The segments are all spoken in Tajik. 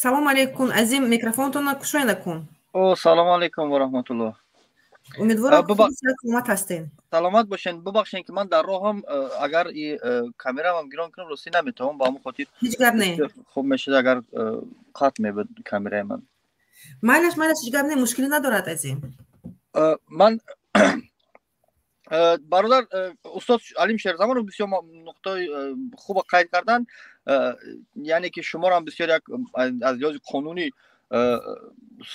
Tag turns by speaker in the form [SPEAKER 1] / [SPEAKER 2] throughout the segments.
[SPEAKER 1] Салом алейкум, Азим, микрофонтонро кушоед накун.
[SPEAKER 2] О, салому алейкум ва раҳматуллоҳ.
[SPEAKER 1] Умедворам, саломат ҳастем.
[SPEAKER 2] Саломат бошен. Бубахшен, ки ман дар роҳам, агар камерамам гирон кунам, ростӣ наметавонам, ба ҳамон хотир.
[SPEAKER 1] Ҳеҷ гап не.
[SPEAKER 2] Хуб мешуд, агар қатъ мебуд камераи ман.
[SPEAKER 1] Майлаш, майлаш, ҳеҷ гап не, мушкилӣ надорад, Азим.
[SPEAKER 2] Ман, бародар, устод Алим Шерзамонов бисёр нуқтаи хуба қайд карданд, яъне ки шуморо бисёр як аз лиҳози қонунӣ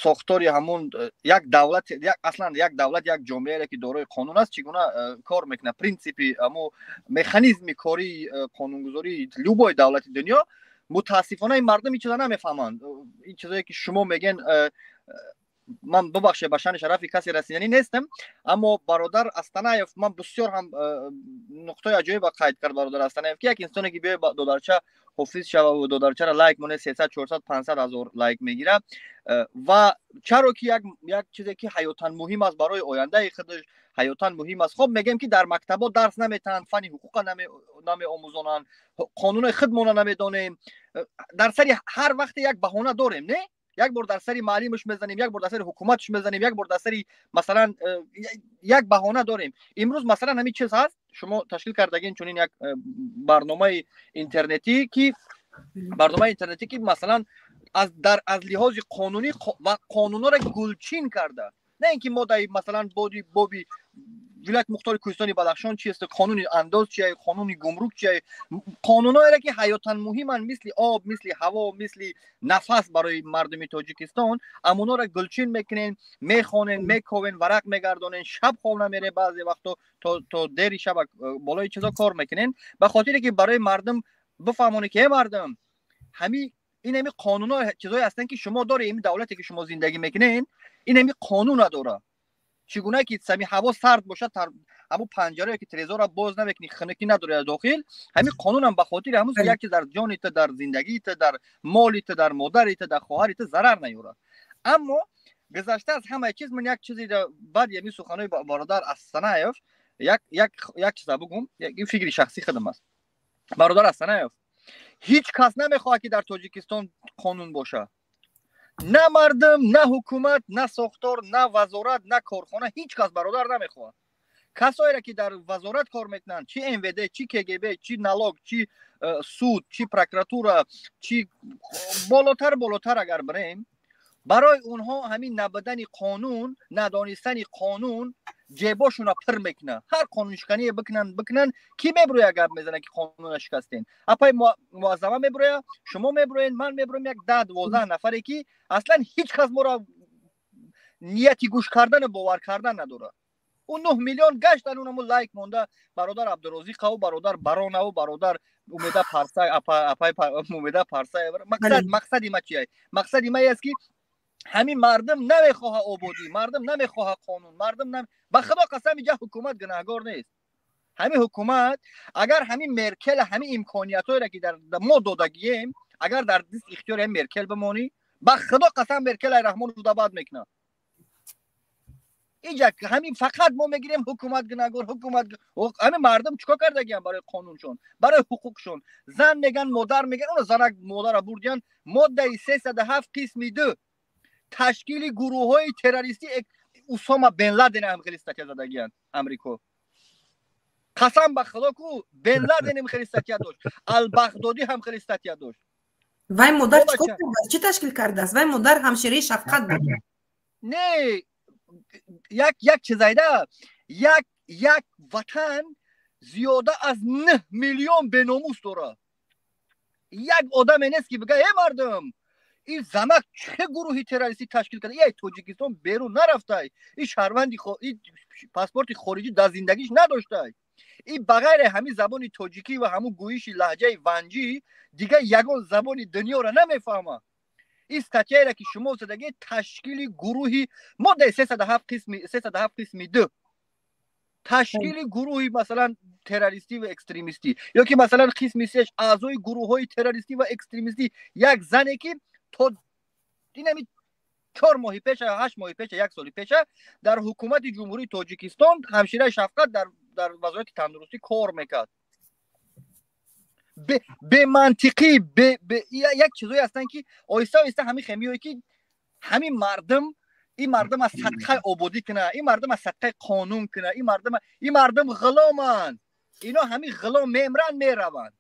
[SPEAKER 2] сохтори ҳамун як давлат, аслан як давлат, як ҷомеаре, ки дорои қонун аст, чӣ гуна кор мекунад, принсипи ҳамун механизми кории қонунгузории любой давлати дунё. Мутаассифона, ин мардум ин чиза намефаҳманд. Ин чизое, ки шумо мегӯен, ман, бубахшед, ба шаъни шарафи касе расиданӣ нестам, аммо бародар Астанаев, ман бисёр ҳам нуқтаи аҷоиба қайд кард бародар Астанаев, ки як инсоне, ки биёй додарча ҳофиз шававу додарчаро лайк монед, 300, 400, 500 ҳазор лайк мегирад. Ва чаро ки як чизе, ки ҳаётан муҳим аст, барои ояндаи худаш ҳаётан муҳим аст. Хоб, мегӯем, ки дар мактабҳо дарс наметаҳанд, фанни ҳуқуқа намеомӯзонанд, қонунои худмона намедонем. Дар сари ҳар вақте як баҳона дорем, не? Як бор дар сари маълимаш мезанем, як бор дар сари ҳукуматш мезанем, як бор дар сари, масалан, як баҳона дорем. Имрӯз, масалан, ҳамин чиз ҳаст, шумо ташкил кардагин чунин як барномаи интернетӣ, ки масалан, аз лиҳози қонунӣ ва қонунҳоро гулчин карда, на ин ки мо дар, масалан, боди боби вилояти мухтори Кӯҳистони Бадахшон чист, қонуни андоз чия, қонуни гумрук чия, қонунҳоеро, ки ҳаётан муҳиманд, мисли об, мисли ҳаво, мисли нафас барои мардуми Тоҷикистон, амонҳоро гулчин мекунен, мехонен, мековен, варақ мегардонен, шаб хоб намере, баъзе вақто то дери шаб болои чизо кор мекунен, ба хотире ки барои мардум бифаҳмонед, ки э мардум, ҳами ин ҳами қонунҳо чизое ҳастанд, ки шумо доред, ин давлате, ки шумо зиндагӣ мекунен, ин ҳами қонуна дорад. Чӣ гуна ки сами ҳаво сард бошад, ҳамун панҷарае ки трезора боз намекунӣ, хунукӣ надорад дохил, ҳамин қонунам ба хотири ҳамун як чиз дар ҷони ту, дар зиндагии ту, дар моли ту, дар модари ту, дар хоҳари ту зарар наёрад. Аммо гузашта аз ҳамаи чиз, ман як чизе баъди ҳамин суханои бародар Астанаев як чиза бугум. Ин фикри шахсии худам аст. Бародар Астанаев, ҳеҷ кас намехоҳад, ки дар Тоҷикистон қонун бошад: на мардум, на ҳукумат, на сохтор, на вазорат, на корхона. Ҳеҷ кас, бародар, намехоҳад. Касоеро, ки дар вазорат кор мекунанд, чи МВД, чи КГБ, чи налог, чи суд, чи прокуратура, чи болотар болотар агар бирем, барои онҳо ҳамин набудани қонун, надонистани қонун ҷебошуна пир мекунад. Ҳар қонуншикание бикунанд, бикунанд, кӣ мебурӯя, гап мезана, ки қонуна шикастен? Апаи Муаззама мебурӯя, шумо мебурӯен, ман мебурӯем, як 10-12 нафаре, ки аслан ҳеҷ кас моро нияти гӯш кардану бовар кардан надорад. Ӯ 9 миллион гаштан, унамо лайк монда, бародар Абдурозиқаву бародар Баронаву бародар Умеда Парса, апаи Умеда Парсаева. Мақсади ма чия? Мақсади ма аст, ки ҳамин мардум намехоҳа ободӣ, мардум намехоҳа қонун, мардум. Ба Худо қасам, иҷа ҳукумат гунаҳгор нест. Ҳамин ҳукумат, агар ҳамин Меркел ҳамин имкониятҳоеро, ки дар мо додагием, агар дар даст ихтиёри ҳамин Меркел бимонӣ, ба Худо қасам, Меркел ай Раҳмонов бад мекунад. Иҷа ҳамин фақат мо мегирем: ҳукумат гунаҳгор, ҳукумат. Ҳамин мардум чикор кардагиям барои қонуншон, барои ҳуқуқшон? Зан меган, модар меган, оно занак модара бурдиян. Моддаи 307 қисми 2, ташкили гурӯҳҳои террористӣ. Усома бен Ладен ҳам хеле статья задагиянд Амрико. Қасам ба Худо, ку Бен Ладенем хеле статья дошт, Албағдодӣ ҳам хеле статья дошт.
[SPEAKER 1] Вай модар чикор кардааст? Чӣ ташкил кардааст? Вай модар ҳамшираи шафқат буд.
[SPEAKER 2] Не, як чизайда, як ватан зиёда аз 9 миллион беномус дорад. Як одаме нест, ки бига: «Э мардум, ин занак чӣ гурӯҳи террористӣ ташкил карда? Ай Тоҷикистон берун нарафтай, ин шаҳрванди паспорти хориҷӣ дар зиндагиш надоштай, ин ба ғайри ҳамин забони тоҷикӣ ва ҳамун гӯиши лаҳҷаи ванҷӣ дигар ягон забони дунёро намефаҳмад». Ин статьяеро, ки шумо задагӣ, ташкили гурӯҳи, моддаи 307 қисми 307 қисми 2, ташкили гурӯҳи, масалан, террористӣ ва экстремистӣ, ё ки, масалан, қисми сеш, аъзои гурӯҳҳои террористӣ ва экстремистӣ. Як зане, ки то инами 4 моҳи пеша, 8 моҳи пеша, як соли пеша дар ҳукумати Ҷумҳурии Тоҷикистон ҳамшираи шафқат дар вазорати тандурустӣ кор мекард. Бемантиқӣ, як чизое ҳастанд, ки оҳиста оҳиста ҳамин хемиое, ки ҳамин мардум, ин мардум аз садқаи ободӣ куна, ин мардум аз садқаи қонун куна, ин мардум ғуломанд. Ино ҳамин ғулом мемранд, мераванд.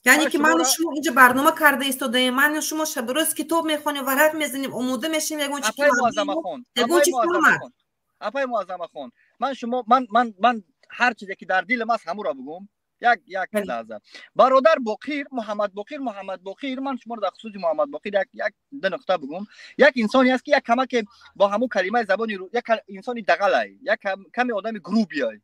[SPEAKER 1] Яъне ки ману шумо инҷа барнома карда истодаем, ману шумо шабу рӯз китоб мехонем, варақ мезанем, омода мешем, ягон чи
[SPEAKER 2] ягон чи фаҳмад. Апаи Муаззамахон, ман шумо ман ҳар чизе ки дар дилам аст, ҳамуро бигӯм. Як лаҳза, бародар Боқир, Муҳаммад Боқир, Муҳаммад Боқир, ман шуморо дар хусуси Муҳаммад Боқир як ду нуқта бигӯм. Як инсоне аст, ки як камаке бо ҳамун калимаи забони як инсони дағалай, як каме одами грубый ай,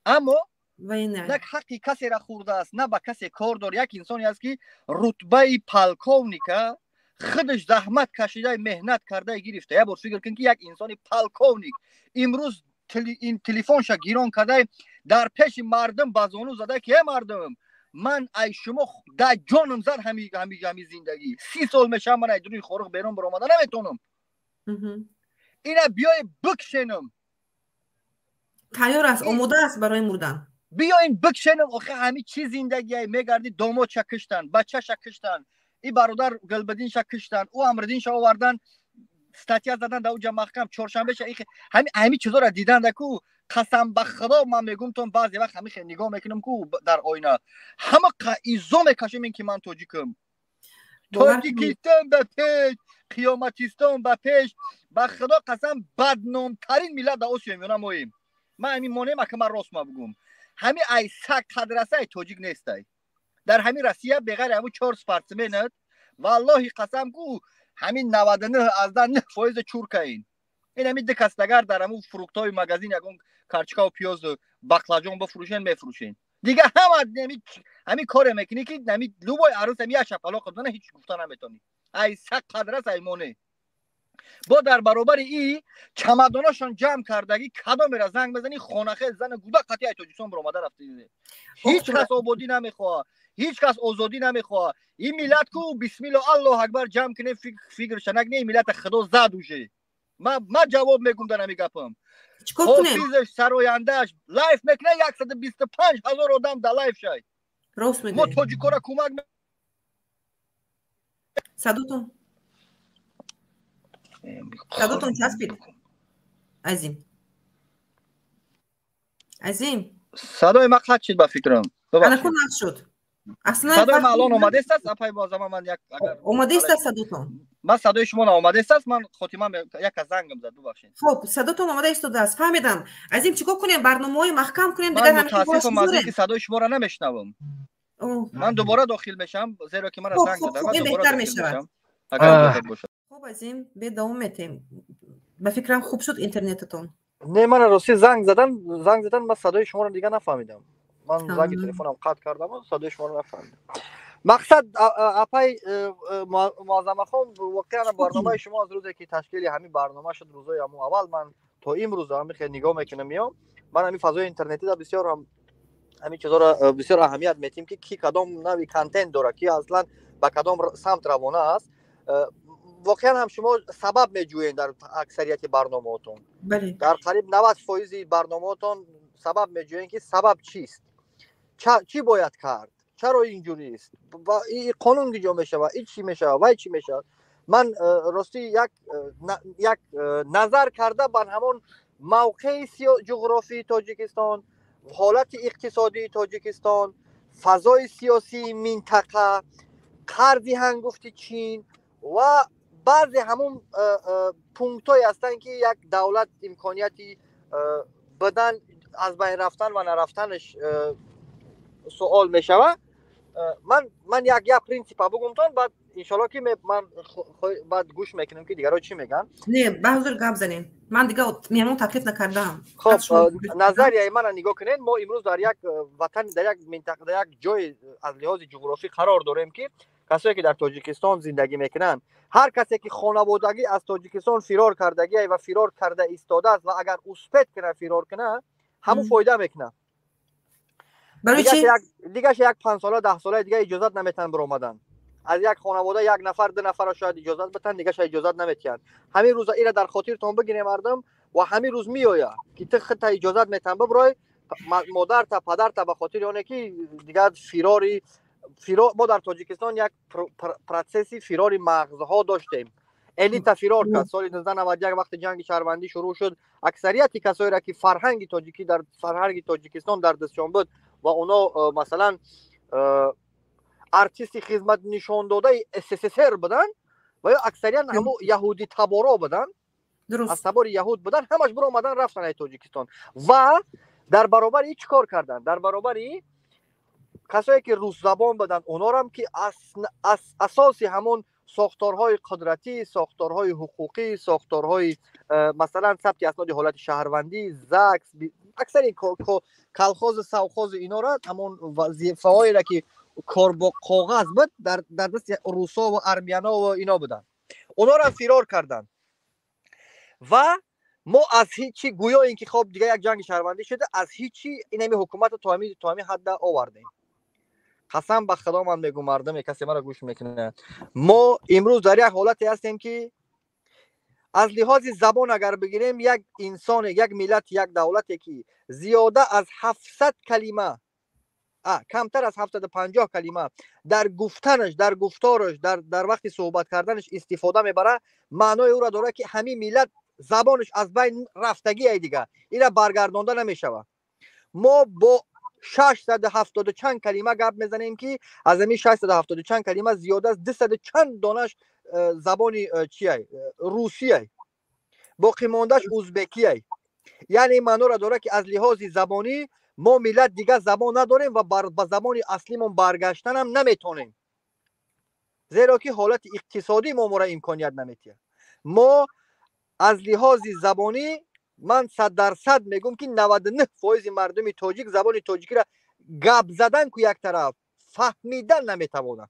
[SPEAKER 2] аммо на ҳаққи касера хӯрдааст, на ба касе кор дор. Як инсоне аст, ки рутбаи полковника худаш заҳмат кашида, меҳнат карда гирифта. Як бор фикр кун, ки як инсони полковник имрӯз ин телефонша гирон карда, дар пеши мардум ба зону зада, ки: «Э мардум, ман ай шумо да ҷонам зад, ҳами зиндагӣ 30 сол мешавам, ман ай дуруни Хоруғ берун баромада наметонам, ина биёе бикшенам».
[SPEAKER 1] Тайёр аст, омода аст барои мурдан.
[SPEAKER 2] Биёин бикшенам. Охи, ҳами чӣ зиндагие мегарди? Домодша киштан, бачаша киштан, и бародар Гулбидинша киштан, ӯ Амридинша овардан, статья задан, дар уҷа маҳкам чоршанбеша. Ҳами чизоро диданда ку, қасам ба Худо, ман мегумтон, баъзе вақт ҳами хел нигоҳ мекунам ку дар оина, ҳама изо мекашем, ин ки ман тоҷикам. Тоҷикистон ба пеш, қиёматистон ба пеш! Ба Худо қасам, бадномтарин миллат дар Осиёи Миёна моем. Ман ҳамин монем, ака, ман рост ма бугум, ҳами ай саг қадрасай тоҷик нестай дар ҳамин Россия, беғайри ҳамун чор спортсменат. Валлоҳи қасам ку, ҳамин 99,9% чуркаин. Ин ҳамин ду кас дагар дар ҳамун фруктҳои магазин ягон карчикаву пиёзу баклажон бифурӯшен, мефурӯшен. Дига ҳама ҳамин коре мекунӣ, ки ҳами любой арӯс ҳами як шапалоқ бизана, ҳеҷ гуфта наметонӣ. Ай саг қадрас ай моне. Бо дар баробари и чамадонашон ҷамъ кардагӣ, кадомера занг мезанӣ, хонахел, зана гуда қатъи ай Тоҷикистон баромада рафта. Ҳеҷ кас ободӣ намехоҳад, ҳеҷ кас озодӣ намехоҳад. Ин миллат ку, бисмилло, аллоҳ акбар, ҷамъ кунем, фикрша накне, ин миллата Худо зад уже. Ма ҷавоб мегум дар ҳами гапам. Ҳофизаш, сарояндааш лайв мекунад, 125 000 одам дар лайв шай. Мо тоҷикора кӯмак
[SPEAKER 1] Садотон, садотон часпид, Азим, Азим.
[SPEAKER 2] Садои ма қатъ шид, ба фикрам.
[SPEAKER 1] Анаку нақш шуд.
[SPEAKER 2] Садои ма алон омадест аст, апай Муаззама? Ман як
[SPEAKER 1] Омадест аст садотон.
[SPEAKER 2] Ман садои шумо наомадест аст, ман хотима яка зангам зад, бубахшед.
[SPEAKER 1] Хоб, садотон омада истодааст, фаҳмидам. Азим, чӣ кор кунем? Барномаҳои маҳкам кунем?
[SPEAKER 2] Дигар мутаассифам аз ин ки садои шуморо намешнавам. Ман дубора дохил мешавам, зеро ки мана занг
[SPEAKER 1] задам. Беҳтар мешавад. Агар иҷозат бошад. Хоб, азим, бедавом метем. Ба фикрам, хуб шуд интернетатон.
[SPEAKER 2] Не, мана рости занг задан, ман садои шуморо дига нафаҳмидам. Ман занги телефонам қатъ кардам, садои шуморо нафаҳмидам. Мақсад, апай Муаззамахон, воқеан барномаи шумо аз рӯзе ки ташкили ҳамин барнома шуд, рӯзои ҳамун аввал, ман то имрӯз ҳамин хел нигоҳ мекунам, меом. Ман ҳамин фазои интернетида бисёр ҳам ҳамин чизоро бисёр аҳамият метиҳем, ки ки кадом нави контент дорад, ки аслан ба кадом самт равона аст. Воқеан ҳам шумо сабаб меҷӯед дар аксарияти барномаотон, дар қариб 90 фоизи барномаотон сабаб меҷӯед, ки сабаб чист, чӣ бояд кард, чаро инҷурист, қонун киҷо мешавад, и чӣ мешавад, вай чӣ мешавад. Ман ростӣ як назар карда бар ҳамон мавқеи ҷуғрофии Тоҷикистон, ҳолати иқтисодии Тоҷикистон, фазои сиёсии минтақа, қарзи ҳангуфти Чин ва баъзе ҳамун пунктҳое ҳастанд, ки як давлат имконияти бидан, аз байн рафтан ва нарафтанаш суол мешавад. Ман як принсипа бугумтон, баъд иншолло ки ман баъд гӯш мекунем, ки дигарҳо чӣ мегӯянд.
[SPEAKER 1] Не, ба ҳузур гап занем, ман дига меҳмон таклиф накардаам.
[SPEAKER 2] Хоб, назарияи мана нигоҳ кунед. Мо имрӯз дар як ватан, дар як минтақа, дар як ҷой аз лиҳози ҷуғрофӣ қарор дорем, ки касое ки дар Тоҷикистон зиндагӣ мекунанд, ҳар касе ки хонаводагӣ аз Тоҷикистон фирор кардагӣ ва фирор карда истодааст ва агар успеть кунад, фирор кунад, ҳамун фоида мекунад. Дигаша як 5 сола, 10 солаи дига иҷозат наметиҳанд биромадан. Аз як хонавода як нафар, ду нафарро шояд иҷозат битанд, дигаша иҷозат наметиҳанд. Ҳамин рӯза ира дар хотиртон бигирем, мардум, ва ҳамин рӯз меояд, ки ту худта иҷозат метиҳанд бибирой, модарта, падарта, ба хотири оне ки дигар фирори. Мо дар Тоҷикистон як процесси фирори мағзҳо доштем. Элита фирор кард. Соли 1991, вақти ҷанги шаҳрвандӣ шурӯъ шуд, аксарияти касоеро, ки фарҳанги тоҷикӣ дар фарҳанги Тоҷикистон дар дастшон буд ва оно, масалан, артисти хизмат нишондодаи СССР буданд ва ё аксарият ҳамо яҳудӣ таборо буданд, аз табори яҳуд буданд, ҳамаш биромадан, рафтан ай Тоҷикистон. Ва дар баробари чӣ кор карданд? Дар баробари касое, ки русзабон буданд, онорам, ки асоси ҳамон сохторҳои қудратӣ, сохторҳои ҳуқуқӣ, сохторҳои, масалан, сабти асноди ҳолати шаҳрвандӣ, ЗАГС, аксари колхозу совхозу инора, ҳамон вазифаҳоеро, ки кор бо коғаз буд, дар дасти русо ва армяно ва ино буданд, онорам фирор карданд. Ва мо аз ҳичи, гӯё ин ки хоб, дига як ҷанги шаҳрвандӣ шуда, аз ҳичи инами ҳукуматро то ҳами ҳадда овардем. Қасам ба Худо, ман мегӯм, мардуме, касе маро гӯш мекунад, мо имрӯз дар як ҳолате ҳастем, ки аз лиҳози забон агар бигирем, як инсоне, як миллат, як давлате, ки зиёда аз 700 калима, камтар аз 750 калима дар гуфтанаш, дар гуфтораш, дар вақти суҳбат карданаш истифода мебарад, маънои ӯро дорад, ки ҳамин миллат забонаш аз байн рафтагиай, дига ира баргардонда намешавад. Мо бо 670 чанд калима гап мезанем, ки аз ҳамин 670 чанд калима зиёда аз 200 чанд донаш забони чиай, русияй, боқимондааш узбекияй. Яъне ин маъноро дорад, ки аз лиҳози забонӣ мо миллат дигар забон надорем ва ба забони аслимон баргаштанам наметонем, зеро ки ҳолати иқтисодии мо моро имконият наметиҳад. Мо аз лиҳози забонӣ, ман 100% мегӯм, ки 99% мардуми тоҷик забони тоҷикиро гап задан ку як тараф, фаҳмидан наметавонад.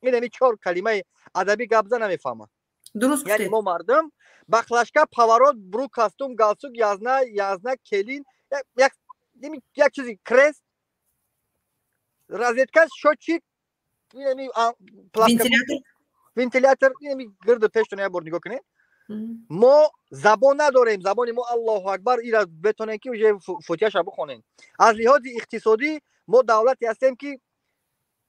[SPEAKER 2] Ин ҳами чор калимаи адабӣ гап зан намефаҳмад.
[SPEAKER 1] Дуруст.
[SPEAKER 2] Яъне мо мардум баклажка, поворот, брюк, костюм, галстук, язна язна, келин, як чизи, крест, розетка, счётчик, вентилятор, инами гирду пештон як бор нигоҳ кунед. Мо забон надорем. Забони мо, Аллоҳу акбар, ира бетонем, ки уже фотиҳаша бихонем. Аз лиҳози иқтисодӣ мо давлате ҳастем, ки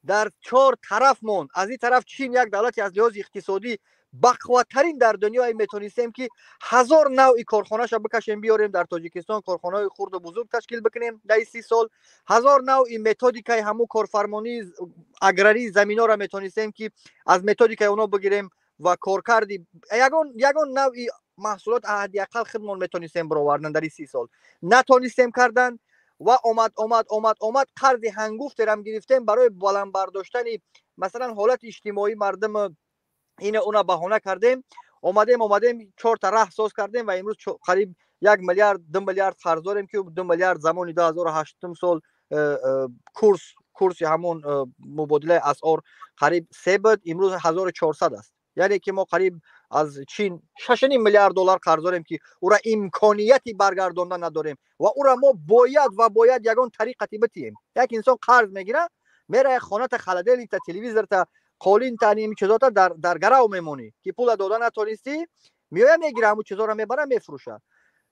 [SPEAKER 2] дар чор тарафмон, аз ин тараф Чин, як давлате аз лиҳози иқтисодӣ бақувваттарин дар дунё, метонистем, ки ҳазор навъи корхонаша бикашем, биёрем дар Тоҷикистон, корхонаҳои хурду бузург ташкил бикунем. Дар 30 сол ҳазор навъи методикаи ҳамун корфармонии аграрии заминҳоро метонистем, ки аз методикаи онҳо бигирем ва коркарди ягон навъи маҳсулот ҳадди ақал худмон метонистем бировардан. Дар 30 сол натонистем кардан. Ва омад, омад, омад, омад, қарзи ҳангуфтерам гирифтем барои баланд бардоштани, масалан, ҳолати иҷтимоии мардум. Ина уна баҳона кардем, омадем, омадем, чорта раҳ соз кардем ва имрӯз қариб 1 миллиард, 2 миллиард қарз дорем, ки 2 миллиард замони 2008-ум сол курси ҳамон мубодилаи асъор қариб се буд, имрӯз 1400 аст. Яъне ки мо қариб аз Чин 6,5 миллиард доллар қарз дорем, ки ӯра имконияти баргардондан надорем ва ӯра мо бояд ва бояд ягон тариқати битиҳем. Як инсон қарз мегирад, мера, хоната, холодильникта, телевизорта, қолинта, ними чизота дар гарав мемонӣ, ки пула дода натонистӣ, меоя, мегира, ҳамун чизоро мебара, мефурӯша.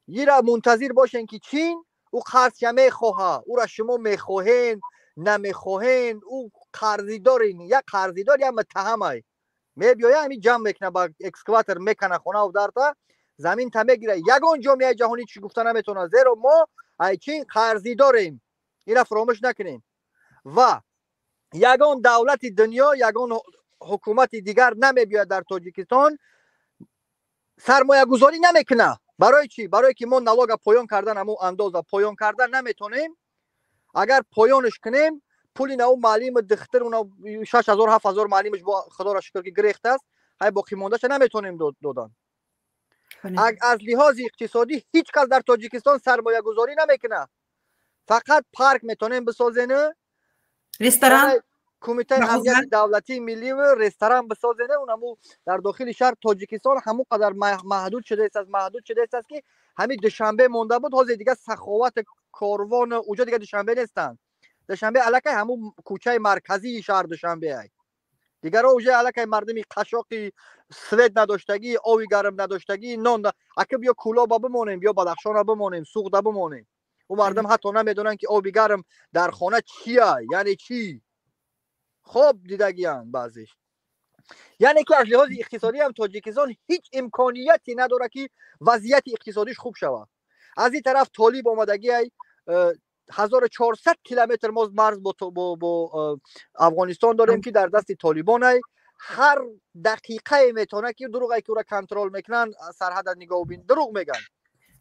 [SPEAKER 2] Ира мунтазир бошен, ки Чин ӯ қарзча мехоҳа. Ӯра шумо мехоҳен, намехоҳен, ӯ қарзидорин. Як қарзидор, як муттаҳамай. Мебиёя, ҳамин ҷамъ мекуна, ба экскаватор мекана хонаву дарта, заминта мегира. Ягон ҷомеаи ҷаҳонӣ чӣ гуфта наметавонад, зеро мо ай Чин қарзидорем. Ира фуромӯш накунем. Ва ягон давлати дунё, ягон ҳукумати дигар намебиёяд, дар Тоҷикистон сармоягузорӣ намекунад. Барои чӣ? Барое ки мо налога поён кардан, ҳамун андоза поён кардан наметонем. Агар поёнш кунем, пули нав маълими духтир, 6000, 7000 маълимаш, бо Худоро шукр, ки гирехтааст, ҳай боқимондаша наметонем додан. Аз лиҳози иқтисодӣ ҳеҷ кас дар Тоҷикистон сармоягузорӣ намекунад. Фақат парк метонем бисозену
[SPEAKER 1] ресторан.
[SPEAKER 2] Кумитаи амнияти давлатии милливу ресторан бисозене, унаму дар дохили шаҳр. Тоҷикистон ҳамон қадар маҳдуд шудааст, маҳдуд шудааст, ки ҳамин Душанбе монда буд. Ҳозир дига Саховат, Корвон, уҷо дига Душанбе нестанд. Душанбе аллакай ҳамун кӯчаи марказии шаҳр Душанбе ай. Дигаро уже аллакай мардуми қашоқи, свет надоштагӣ, ови гарм надоштагӣ, нон. Ака, биё Кӯлоба бимонем, биё Бадахшона бимонем, Суғда бимонем. Ӯ мардум ҳатто намедонанд, ки оби гарм дар хона чия, яъне чӣ. Хоб дидагиянд баъзеш. Яъне ки аз лиҳози иқтисодӣ ҳам Тоҷикистон ҳеҷ имконияте надорад, ки вазъияти иқтисодиш хуб шавад. Аз ин тараф толиб омадагиай, 1400 километр мо марз бо Афғонистон дорем, ки дар дасти толибонай. Ҳар дақиқае метавонад, ки дурӯғе ки ӯра контрол мекунанд, сарҳада нигоҳ бин, дурӯғ мегӯянд.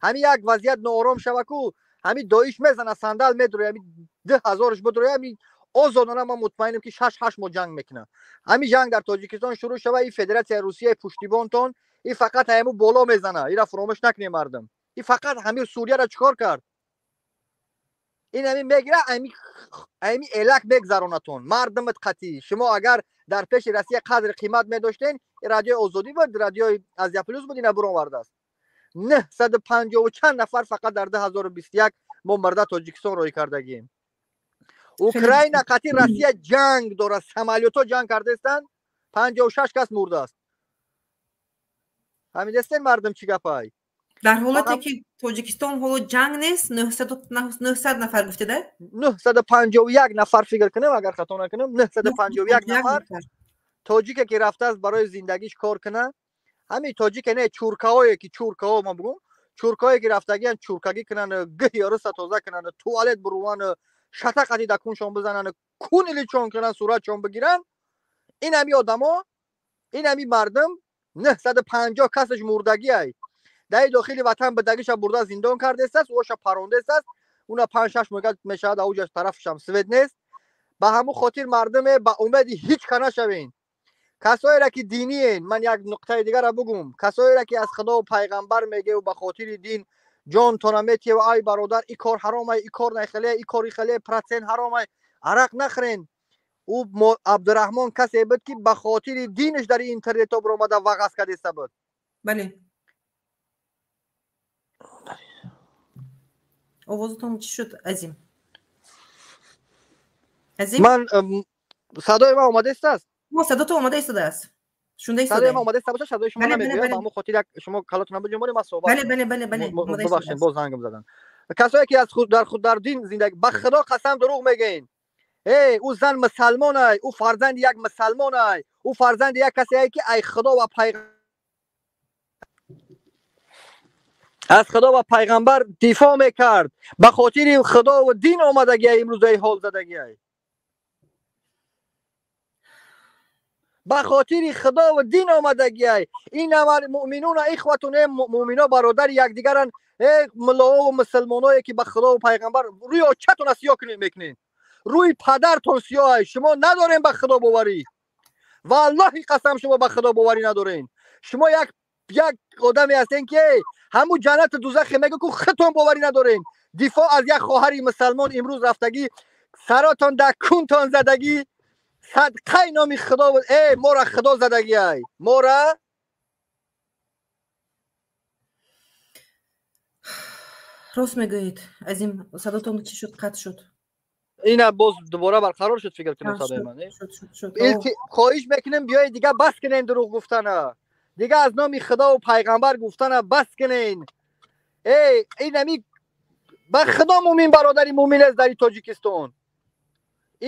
[SPEAKER 2] Ҳамин як вазъият ноором шава ку, ҳамин Доиш мезана, сандал медуроя, ҳамин 2000-ш бидуроя, ҳамин озодона ман мутмаинам, ки 6-8 моҳ ҷанг мекунад. Ҳамин ҷанг дар Тоҷикистон шурӯъ шава, ин Федератсияи Русияи пуштибонтон ин фақат ҳаму боло мезана. Ира фуромӯш накунем, мардум. Ин фақат ҳамин Сурияро чӣ кор кард? Ин ҳамин мегира, ҳамин элак мегзаронатон мардумат қатъӣ. Шумо агар дар пеши Россия қадри қимат медоштен, Радиои Озодӣ буд, Радиои Азия Плюс буд, ина буровардааст. 950 чанд нафар фақат дар 2021 мо мурда Тоҷикистон роҳӣ кардагием. Украина қатъи Россия ҷанг дорад, самолётҳо ҷанг кардаистанд, 56 кас мурдааст. Фаҳмидастен, мардум, чӣ гапай?
[SPEAKER 1] Дар ҳолате ки Тоҷикистон ҳоло ҷанг нест, 900 нафар гуфтеда?
[SPEAKER 2] 951 нафар, фикр кунем, агар хато накунем, 951 нафар тоҷике ки рафтааст барои зиндагиш кор куна. Ҳамин тоҷике не, чуркаҳое ки, чуркаҳо, ман бугум, чуркаҳое ки рафтагиянд чуркагӣ кунанд, гӯ ёруса тоза кунанд, туалет буруванд, шата қади да куншон бизананд, куниличон кунанд, суратшон бигиранд. Ин ҳами одамо, ин ҳами мардум, 950 касаш мурдагиай. Дар дохили ватан бидагиша бурда зиндон кардестааст, ӯша парондестааст, уна 5-6 моҳ мешавад, ауҷа тарафшам свет нест. Ба ҳамун хотир, мардуме, ба умеди ҳеҷ ка нашавен. Касоеро ки диниен, ман як нуқтаи дигарро бугум, касоеро ки аз Худову пайғамбар мегӯ, ба хотири дин ҷонтона метиҳ, ай бародар, и кор ҳаромай, и кор нахеле, и кори хеле процент ҳаромай, арақ нахӯрен. Ӯ Абдураҳмон касе буд, ки ба хотири динаш дар интернетҳо биромада вағаз кардеста буд.
[SPEAKER 1] Бале, овозатон чӣ шуд, Азим? Азим?
[SPEAKER 2] Ман садои ман омадаистааст?
[SPEAKER 1] Садото омада истодааст. Шунда.
[SPEAKER 2] Садои ман омада истода боша, садои шумо намебиёд. Ба ҳамон хотир як шумо калотона биҷунбонед, ман суҳбат.
[SPEAKER 1] Бале.
[SPEAKER 2] Бубахшед, боз зангам задан. Касое ки аз худ дар худ дар дин зиндагӣ, ба Худо қасам, дурӯғ мегӯен. Эй, ӯ зан мусалмонай, ӯ фарзанди як мусалмонай, ӯ фарзанди як касе, ки ай Худо ва аз Худо ва пайғамбар дифоъ мекард. Ба хотири Худову дин омадагиай, имрӯзаи ҳол задагиай. Ба хотири Худову дин омадагиай. Иннамал муъминуна ихватун, э муъмино бародари якдигаранд. Э муллоову мусалмоное, ки ба Худову пайғамбар рӯи очатона сиёҳ мекунед, рӯи падартон сиёҳай. Шумо надорем ба Худо боварӣ, валлоҳи қасам, шумо ба Худо боварӣ надорем. Шумо як одаме ҳастен, ки ҳамун ҷаннату дузахе мегӯ ку худтон боварӣ надорем. Дифоъ аз як хоҳари мусалмон имрӯз рафтагӣ, саротон дар кунтон задагӣ, садқаи номи Худо. Э, мора Худо задагиай, мора.
[SPEAKER 1] Рост мегӯед, Азим. Садотон чӣ шуд, қатъ шуд.
[SPEAKER 2] Ина боз дубора барқарор шуд, фикр кунем, садои ман. Хоҳиш мекунем, биёед, дига бас кунем дурӯғ гуфтана, дига аз номи Худову пайғамбар гуфтана бас кунен. Эй, ин ами ба Худо мӯмин, бародари мӯмин аст дар Тоҷикистон.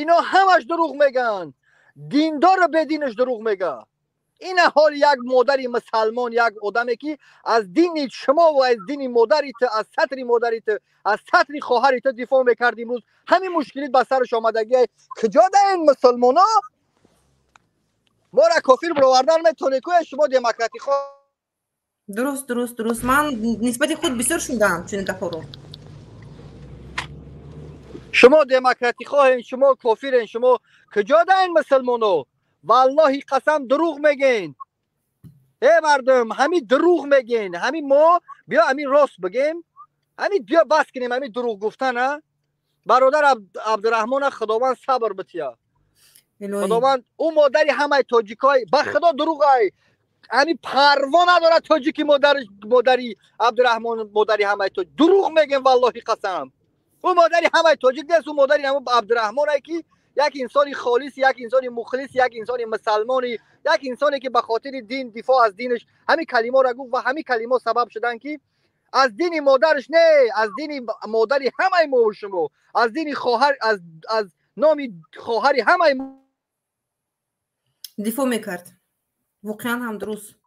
[SPEAKER 2] Ино ҳамаш дурӯғ мегӯянд, диндору бединаш дурӯғ мега. Ина ҳоли як модари мусалмон, як одаме, ки аз дини шумо ва аз дини модари ту, аз сатри модари ту, аз сатри хоҳари ту дифоъ мекард, имрӯз ҳамин мушкилит ба сараш омадагиай. Куҷо даен мусалмоно? Мора кофир бировардан метавонед ку, шумо демократихо.
[SPEAKER 1] Дуруст, ман нисбати худ бисёр шундаам чунин гапҳоро.
[SPEAKER 2] Шумо демократихоҳен, шумо кофирен. Шумо куҷо даен мусалмоно? Валлоҳи қасам, дурӯғ мегӯен. Э мардум, ҳамин дурӯғ мегӯен. Ҳамин мо биё ҳамин рост бигем, ҳамин биё бас кунем ҳамин дурӯғ гуфтана. Бародар Абдураҳмона Худованд сабр бития, Худованд. Ӯ модари ҳамаи тоҷикҳои, ба Худо, дурӯғай. Ҳамин парво надорад тоҷики, модари Абдураҳмон модари ҳамаи тоҷик. Дурӯғ мегӯем, валлоҳи қасам, ӯ модари ҳамаи тоҷик нест. Ӯ модари ҳамун Абдураҳмонае, ки як инсони холис, як инсони мухлис, як инсони мусалмони, як инсоне, ки ба хотири дин, дифоъ аз динаш ҳамин калимаро гуфт ва ҳамин калимо сабаб шуданд, ки аз дини модараш не, аз дини модари ҳамаи мо шумо, аз дини хоҳар, аз номи хоҳари ҳамаи
[SPEAKER 1] Дифоъ мекард. Воқеан ҳам дуруст.